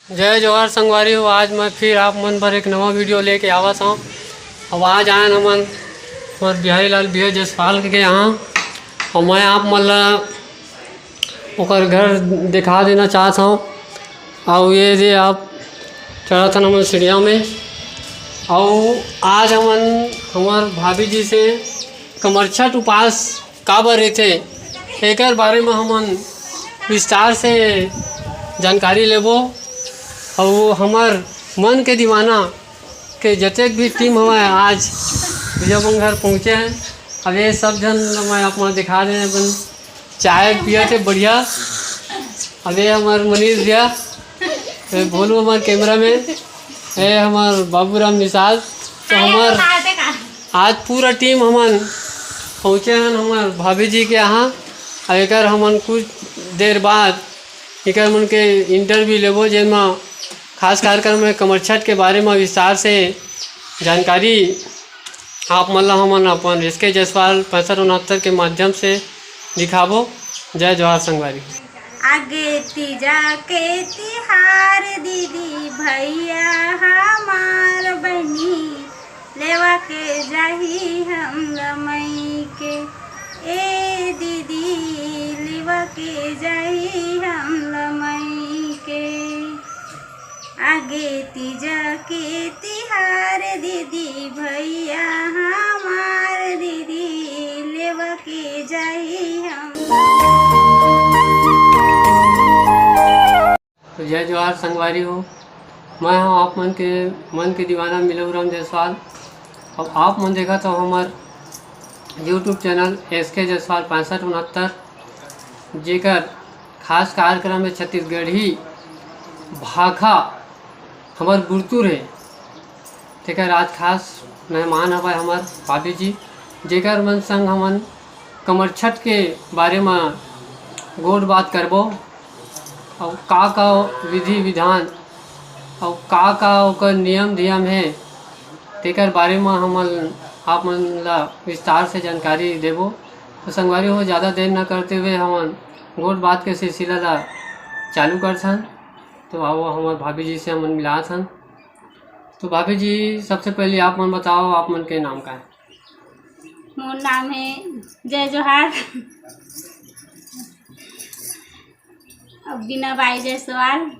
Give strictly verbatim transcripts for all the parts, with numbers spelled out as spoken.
जय जोहार संगवारी हो, आज मैं फिर आप मन बर एक नवा वीडियो लेके आवत हौं। अब आज आयन हमन हमर बिहारी लाल भैया जसपाल के यहाँ, और मैं आप मन ला ओकर घर दिखा देना चाहत हौं। और ये जे आप चढ़त हन हमन सीढ़िया में, और आज हमन हमर भाभी जी से कमरछठ उपास काबर रहिथे, एकर बारे म हमन विस्तार से जानकारी लेबो। अउ हमर मन के दीवाना के जतेक भी टीम हवय, आज भैया मन घर पहुँचे हैं। अब ये सब झन ल मैं आप मन दिखा दें, अपन चाय पियत हे बढ़िया। अब ये हमर मनीष भैया, ये भोलू हमर कैमरा मैन, ये हमर बाबूराम निषाद। तो हमर आज पूरा टीम हमन पहुँचे हन हमर भाभी जी के यहाँ। अब एकर हमन कुछ देर बाद एकर मन के इंटरव्यू लेबो, जेन म खास कार्यक्रम में कमरछठ के बारे में विस्तार से जानकारी आप मन ला हमन अपन एस के जायसवाल पैंसठ उनहत्तर के माध्यम से दिखाबो। जय जोहार संगवारी। आगे तीजा के तिहार दीदी भैया हमार बहिनी लेवा के जाही हम लमई के, ए दीदी लेवा के जाही हम लमई के। आगे तीजा के तिहार दीदी भैया हमार दीदी लेवा के जाही हम। तो जय जोहार संगवारी हो, मैं हूँ आप मन के मन के दीवाना मिलऊ राम जायसवाल। अब आप मन देखत हो हमर YouTube चैनल एस के जायसवाल पैंसठ उनहत्तर, जेकर खास कार्यक्रम में छत्तीसगढ़ी भाखा हमर गुरतुर हे, तेकर आज खास मेहमान हवय हमर भाभी जी, जेकर मन संग हमन कमरछठ के बारे म गोठ बात करबो, अउ का का विधि विधान अउ का का ओकर नियम धियम हे, तेकर बारे म हमन आप मन ला विस्तार से जानकारी देबो। तो संगवारी हो, ज़्यादा देर न करते हुए हमन गोठ बात के सिलसिला ला चालू करथन। तो आओ, हमर भाभी जी से हमन मिलात हन। तो भाभी जी, सबसे पहले आप मन बताओ, आप मन के नाम का है? मोर नाम है जय जोहार, अब बिना बाई जायसवाल।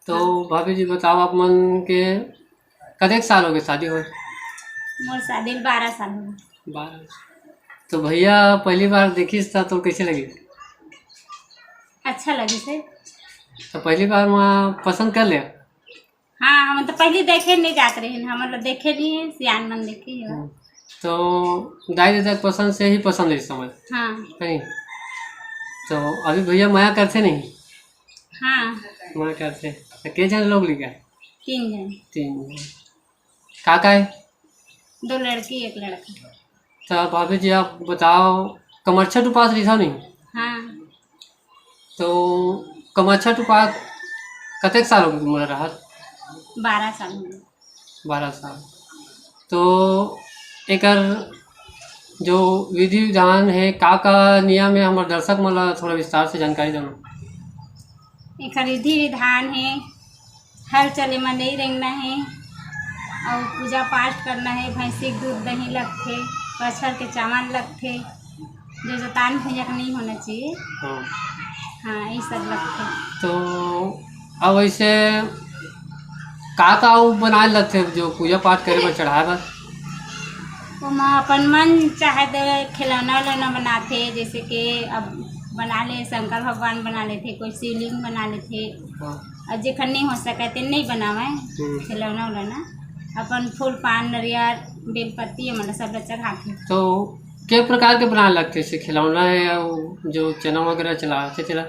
तो भाभी जी बताओ, आप मन के कतेक साल हो गए शादी होए? मोर शादी ल बारह साल हो गए। बारह। तो भैया पहली बार देखिस था तो कैसे लगी? अच्छा लगी से। तो पहली बार में पसंद कर ले? हाँ, हम तो पहली देखे नहीं जात रहे, हमन लोग देखे नहीं है, सियान मन देखे ही हो। हम्म। तो दाई ददा के पसंद से ही पसंद है समझ। हाँ। है नहीं? तो अभी भैया मया करते नहीं? हाँ। मया करते। तो के जन लोग लिखा? तीन जन। तीन जन। का का है? दो लड़की, एक लड़का। तो भाभी जी आप बताओ, कमरछठ उपास रहिथव नहीं? हाँ। तो कमरछठ उपास कतेक साल हो गए तुम्हारा रहत? बारह साल हो गए। बारह साल। तो एकर जो विधि विधान है, का का नियम है, हमर दर्शक मन ला थोड़ा विस्तार से जानकारी देना। एकर विधि विधान है, हर चले म नहीं रेंगना है, और पूजा पाठ करना है, भैंसी के दूध दही लगथे, बछर के चावन लगथे, जो जतान भुइयां के नहीं होना चाहिए। हाँ। हाँ, ये सब लगथे। तो अब वैसे का का वो बनाए लगथे जो पूजा पाठ करे बर, चढ़ाए बर? ओमा अपन मन चाहे तो खिलौना उलौना बनाथे, जैसे कि अब बना ले शंकर भगवान बना लेथे, कोई शिवलिंग बना लेथे। हाँ। और जेखर नहीं हो सके ते नहीं बनावे हम्म। खिलौना उलौना, अपन फूल पान नरियर बेलपत्ती ये मन सब चढ़ाथे। तो के प्रकार के बनाए लगथे, जैसे खिलौना है या वो जो चना वगैरह चलाथे तेला?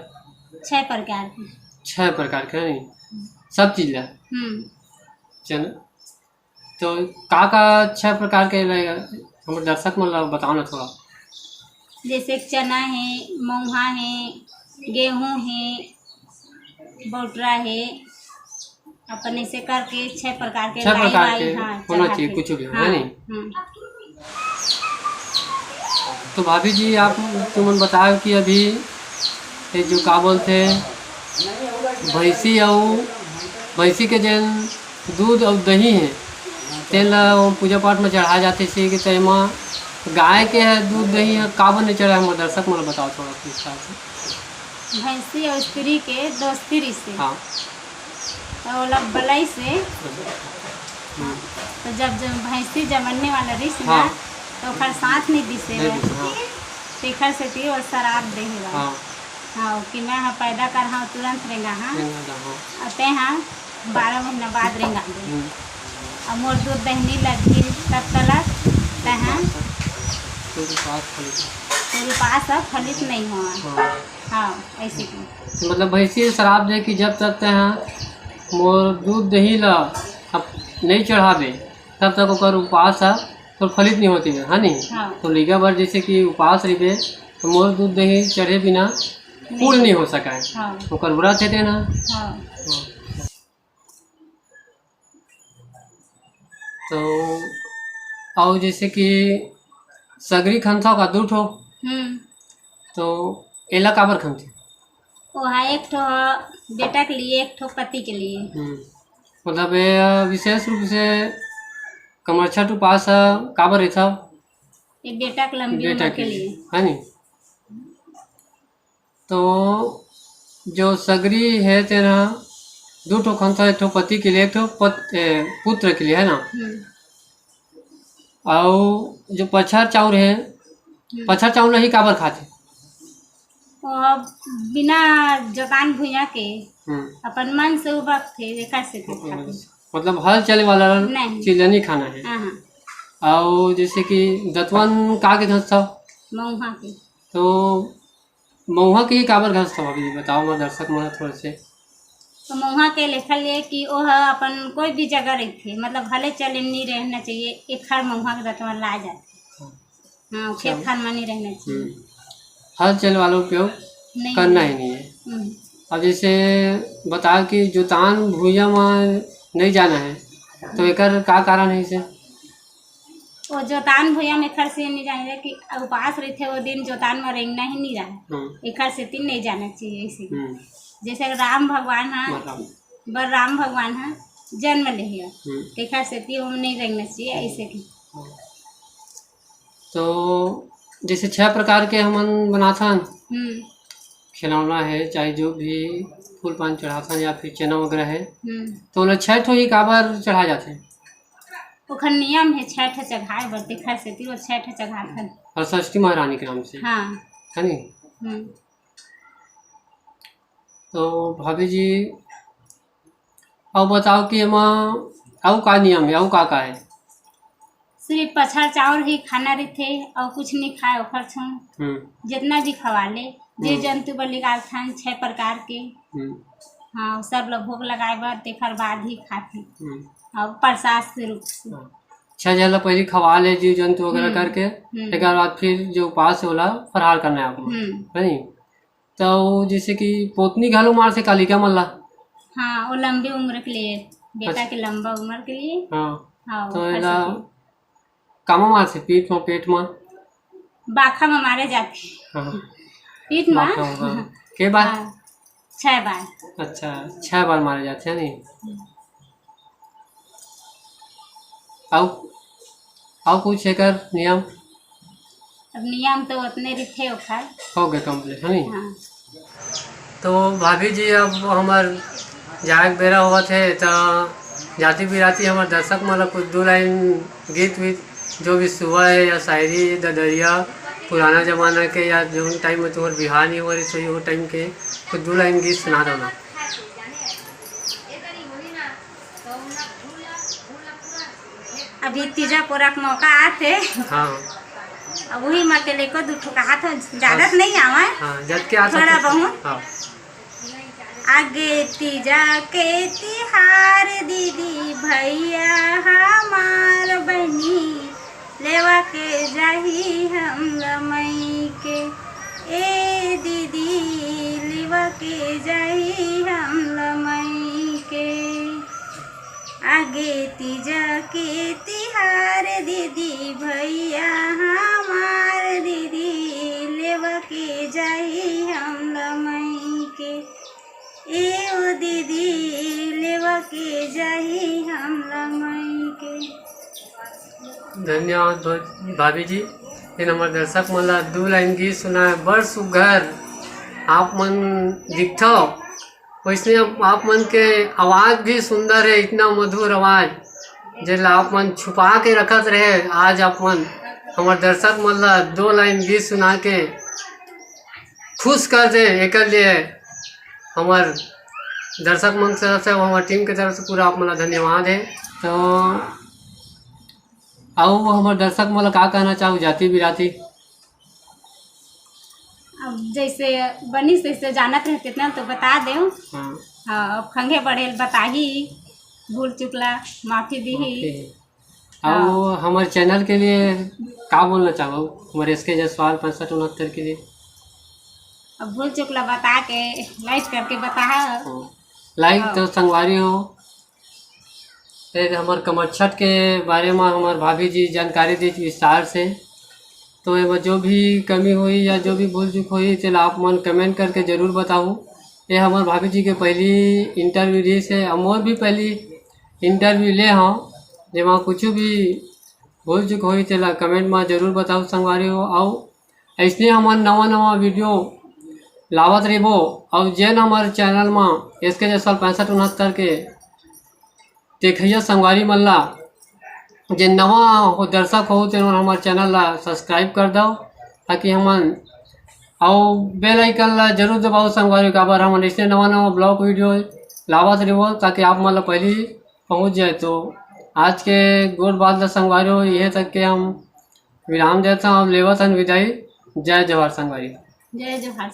छह प्रकार के। छह प्रकार के नहीं, सब चीज ला। हम्म। चना तो का का छह प्रकार के ले-, हमर दर्शक मन ला बताओ ना थोड़ा। जैसे चना है, मऊहा है, गेहूं है, बौटरा है, अपन ऐसे करके छह प्रकार के छह लाई प्रकार वाई, के हाँ, होना चढ़ाते। चाहिए, कुछ भी हो, है हाँ, नहीं? हम्म। तो भाभी जी, आप तुमन बताओ कि अभी ये जो का बोलथे, भैंसी अउ, भैंसी के जेन दूध अउ दही हे, तेन ल पूजा पाठ में चढ़ाए जाथे, से कि तेमा गाय के दूध दही हे, काबर नहीं चढ़ाए, हमर दर्शक मन ल बताओ थोड़ा विस्तार से। भैंसी अउ स्त्री के दोस्ती रिहिसे। हाँ। तो ओला बलइसे। हम्म। तो जब, जब भैंसी जमन्ने वाला रिहिस ना, हाँ। तो ओकर साथ नहीं दिसे नहीं रहे। दिसे, हाँ। तेखर सेती वो श्राप दे हे। हाँ। हाँ, कि मैं हा पैदा कर हाँ, तुरंत रेंगा हाँ। रेंगा हाँ। अउ ते हा बारह महीना बाद रेंगा दे। हम्म। अउ मोर दूध दही नहीं लगही, तब तलक ते हा। तो उपास फलित। तो उपास अब फलित नहीं हुआ। हाँ। हाँ, ऐसे की। तो मतलब भैंसी श्राप दे कि जब तक ते हा मोर दूध दही ला अब नहीं चढ़ाबे, तब तक ओकर उपास ह तो फलित नहीं होती है, है नहीं? हाँ। तो लइका बर जैसे कि उपास रहिबे, तो मोर दूध दही चढ़े बिना पूर्ण नहीं हो सका है। हाँ। ओकर व्रत है तेना। हाँ। हाँ। तो अउ जैसे कि सगरी खनथव का दू ठो, हम्म। तो एला काबर खनथे? ओहा एक ठो बेटा के लिए, एक ठो पति के लिए। हम्म। मतलब ये विशेष रूप से कमरछठ उपास ह काबर रहिथव? ये बेटा के लंबी बेटा उम्र के के लिए। लिए, है नी? तो जो सगरी है तेरा दू ठो खनथव, एक ठो पति के लिए, एक ठो पत-, ए, पुत्र के लिए, है ना? हम्म। अउ जो पछार चाउर है, हम्म। पछार चाउर नहीं काबर खाथे? वो बिना जोतान भुइयां के हम्म। अपन मन से उबकथे, एकर से खाथे। मतलब हल चले वाला नहीं। चीज नहीं खाना है। हाँ, हाँ। अउ जैसे कि दतवन का के घसथव? मऊहा के। तो मऊहा के ही काबर घसथव अभी बताओ, मैं दर्शक मन थोड़े से। तो मऊहा के लेखल ये कि ओह अपन कोई भी जगह रहिथे, मतलब हले चले नहीं रहना चाहिए, एखर मऊहा के दतवन ला जाथे। हाँ। हाँ, खेत खार में नहीं रहना चाहिए। हम्म। हल चल वाला उपयोग नहीं करना करना। ही नहीं है। हम्म। अब जैसे बताओ कि जोतान भुइयां में नहीं जाना है, तो एकर का कारण है इसे? वो जोतान भुइयां में एखर से नहीं जाने कि उपास रहिथे, वो दिन जोतान में रेंगना ही नहीं रहा। हम्म। एखर सेती नहीं जाना चाहिए इसे। हम्म। जैसे राम भगवान हा, मतलब? बलराम भगवान हा जन्म ले हे, हम्म। तेखर सेती वो नहीं रेंगना चाहिए ऐसे की। हम्म। तो जैसे छह प्रकार के हमन बनाथन, हम्म। खिलौना है, चाहे जो भी फूल पान चढ़ाथन या फिर चना वगैरह है, हम्म। तो ओला छह ठो ही काबर चढ़ा जाथे? ओखर नियम है छह ठो चढ़ाए बर, तेखर सेती वो छह ठो चढ़ाथन। और सरस्वती महारानी के नाम से, हाँ। है नी? हम्म। तो भाभी जी, अउ बताओ कि एमा अउ का नियम है, अउ का का है? सिर्फ पछार चाउर ही खाना रहिथे, अउ कुछ नहीं खाए ओखर छुन। हम्म। जितना भी खवा ले, जीव हम्म। जंतु बर निकालथन छह प्रकार के। हम्म। हाँ, सब लोग भोग लगाए बर, तेखर बाद ही खाथे। हम्म। अउ प्रसाद से रूप से। हाँ। छह जन ला पहली खवा ले जीव जंतु वगैरह हम्म। करके, हम्म। तेकर बाद फिर जो उपास है ओला फरहार करना है आपको, हम्म। है नी? तो जैसे कि पोतनी घलो मारथे कालिका मन ला। हाँ, वो लंबी उम्र के लिए, बेटा अच्छा। के लंबा उम्र के लिए। हाँ। हाँ, तो वो एला कर सके। कामा मारथे? पीठ में, पेट में? बाखा में मारे जाथे। हाँ। पीठ में? बाखा में, हाँ। के बार? हाँ, छह बार। अच्छा, छह बार मारे जाथे, है नी? हम्म। अउ, अउ कुछ एकर नियम? अब नियम तो उतने रहिथे ओखर। हो गए complete, है नी? हाँ। तो भाभी जी, अब हमर जाए के बेरा होवत हे, त जाति बिराती हमर दर्शक मन ला कुछ दू लाइन गीत वीत, जो भी सुआ है या शायरी, ददरिया, पुराना जमाना के, या जोन टाइम में तुम्हर बिहाव नहीं हो रही, तो वो टाइम के कुछ दू लाइन गीत सुना दो ना। अभी तीजा पोरा के मौका आथे। हाँ। अब वही मा के लेको दू ठो कहा था, ज्यादा बस। तो नहीं आवा है। हाँ, जब के आ थोड़ा सके। बहुत। हाँ। आगे तीजा के तिहार दीदी भैया हमार बनी लेवा के जाही हम लमई के, ए दीदी, लेवा के जाही हम लमई के। आगे तीजा के तिहार दीदी, भैया हमार दीदी, के जाही हमला मई के, ए ओ दीदी लेवा के जाही हमला मई के। धन्यवाद भा-, भाभी जी, जेन हमर दर्शक मन ला दू लाइन गीत सुनाए, बड़ सुघर आप मन दिखथव। वैसने आप, आप मन के आवाज भी सुंदर है, इतना मधुर आवाज, जेला आप मन छुपा के रखत रहे, आज आप मन हमर दर्शक मन ला दो लाइन गीत सुना के खुश कर दे, एकर लिए हमर दर्शक मन के तरफ से, हमर टीम के तरफ से पूरा आप मन ला धन्यवाद है। तो अउ हमर दर्शक मन ला का कहना चाहू, जाति बिराती? अब जैसे बनिस तैसे जानत रहे, तेतना तो बता देव। हाँ। हाँ, अब खंगे पड़ेल बताही, भूल चुकला माफी दीही। ओके। हाँ। अउ हमर चैनल के लिए का बोलना चाहू, हमर एस के जायसवाल पैंसठ उनहत्तर के लिए? अब भूल चुकला बता के, लाइक करके बताहा। हाँ। लाइक हाँ। तो संगवारी हो, फिर हमर कमरछठ के बारे में हमर भाभी जी जानकारी दे विस्तार से। तो एमा जो भी कमी होही या जो भी भूल चूक होही, तेला आप मन कमेंट करके जरूर बताहू। ये हमर भाभी जी के पहली इंटरव्यू रहिस हे, अउ मोर भी पहली इंटरव्यू ले हव, जेमा कुछ भी भूल चूक होही, तेला कमेंट में जरूर बताहू संगवारी हो। अउ अइसने हमन नवा नवा वीडियो लावत रहिबो। अउ जेन हमर चैनल में एस के जायसवाल पैंसठ उनहत्तर के देखइया संगवारी मन ला, जे नवा हो दर्शक हो, तेन मन हमर चैनल ला सब्सक्राइब कर दव, ताकि हमन अउ बेल आइकन ला जरूर दबाओ संगवारी, काबर हमन अइसने नवा नवा ब्लॉग वीडियो लावत रहिबो, ताकि आप मन ला पहली पहुँच जाए। तो आज के गोठ बात ला संगवारी हो, इहे तक के हम विराम देत हन, अब लेवत हन विदाई। जय जोहार संगवारी। जय जोहार।